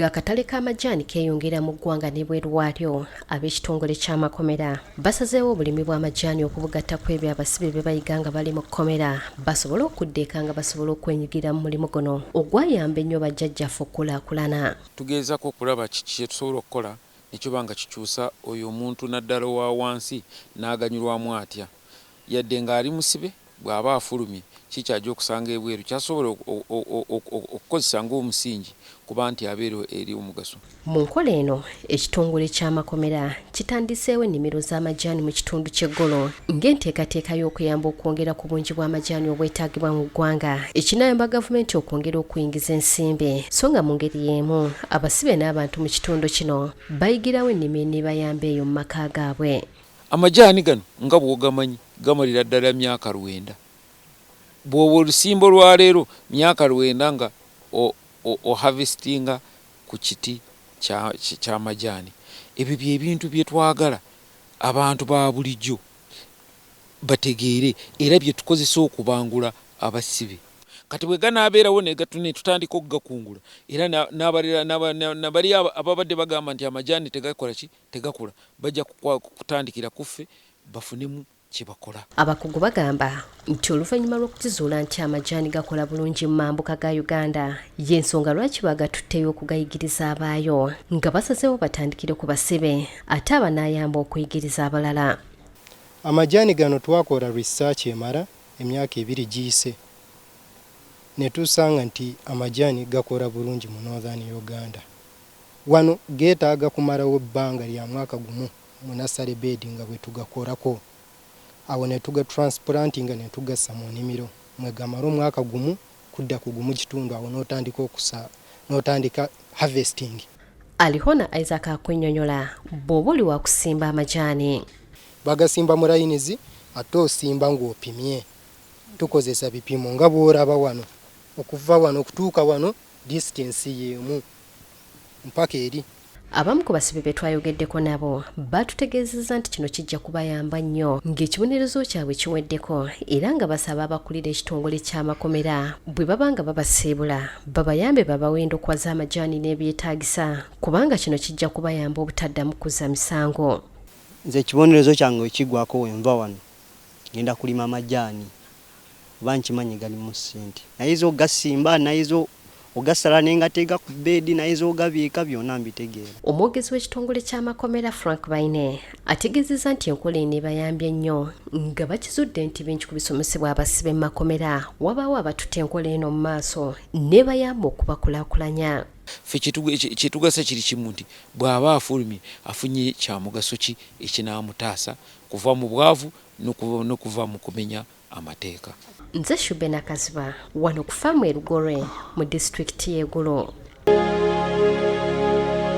Ng'akatale k'amajaani keeyongera mu ggwanga n'ebweru waalyo, ab'ekitongole ky'amakomera basazeewo obulimi bw'amajaani okubugatta ku ebyo abasibe bye bayiga nga bali mu kkomera basobole okudda eka nga basobola okwenyigira mu mulimu guno ogwayamba ennyo bajjajjaffe okukulaakulana. Tugeezako okulaba kiki kye tusobola okukola ne kiba nga kikyusa oyo omuntu naddala owa wansi n'aganyulwamu atya yadde ng'ali musibe bw'aba afulumye ki ky'ajja okusanga ebweru ky'asobola okukozesa ng'omusingi kuba nti abeera eri omugaso. Mu nkola eno, ekitongole ky'amakomera kitandiseewo ennimiro z'amajaani mu kitundu ky'e Golo ng'enteekateeka y'okuyamba okwongera ku bungi bw'amajaani obwetaagibwa mu ggwanga ekinaayamba gavumenti okwongera okuyingiza ensimbi so nga mu ngeri y'emu abasibe n'abantu mu kitundu kino bayigirawo ennima eneebayamba eyo mu maka gaabwe. Amajaani gano nga bw'ogamanyi gamalira ddala myaka lwenda. Bw'oba olusimba olwaleero myaka lwenda nga oharvestinga ku kiti ky'amajaani. Ebyo bye bintu bye twagala abantu ba bulijjo bategeere era bye tukozesa okubangula abasibe. Kati bwe ganaabeerawo ne tutandika okugakungula era na bali ababadde bagamba nti amajaani tegakola ki, tegakula bajja kutandikira ku ffe bafunemu kye bakola. Abakugu bagamba nti oluvannyuma lw'okukizuula nti amajaani gakola bulungi mu mambuka ga Uganda y'ensonga lwaki bagatutteyo okugayigiriza abaayo nga basazeewo batandikire ku basibe ate abanaayamba okuyigiriza abalala. Amajaani gano twakola research emala emyaka ebiri giyise ne tusanga nti amajaani gakola bulungi mu Northern Uganda. Wano geetaaga kumalawo ebbanga lya mwaka gumu mu nursery bed nga bwe tugakolako. Awo ne tugatransplantinga ne tugassa mu nnimiro mwe gamala omwaka gumu kudda ku gumu kitundu awo n'otandika okusa n'otandika harvesting. Alihona Isaac akunnyonnyola bw'oba oli wa kusimba amajaani. Bagasimba mu layinizi ate osimba ng'opimye. Tukozesa bipimo nga bw'olaba wano okuva wano okutuuka wano distance y'emu mpaka eri. Abamu ku basibe be twayogeddeko nabo baatutegeezezza nti kino kijja kubayamba nnyo ng'ekibonerezo kyabwe kiweddeko era nga basaba abakulira ekitongole ky'amakomera bwe baba nga babasiibula babayambe babawe endokwa z'amajaani n'ebyetaagisa kubanga kino kijja kubayamba obutaddamu kuzza misango. Nze ekibonerezo kyange bwe kiggwaako wenva wano ngenda kulima majaani kuba nkimanyi galimu ssente. Nayize okugasimba, nayize ogasala ne ngateeka ku bbeedi, nayize ogabiika byonna mbitegeera. Omwogezi w'ekitongole ky'amakomera Frank Baine ategeezezza nti enkola eno ebayambye nnyo nga bakizudde nti bingi ku bisomesebwa abasibe mu makomera wabaawo abatutte enkola eno mu maaso n'ebayamba okubakulaakulanya. Ffe kyetugasa kiri kimu nti bw'aba afulumye afunye kyamugaso ki ekinaamutaasa kuva mu bwavu n'okuva mu kumenya amateeka. Nze Shube Nakaziba wano ku faamu e Lugolwe mu disitulikiti y'e Gulu.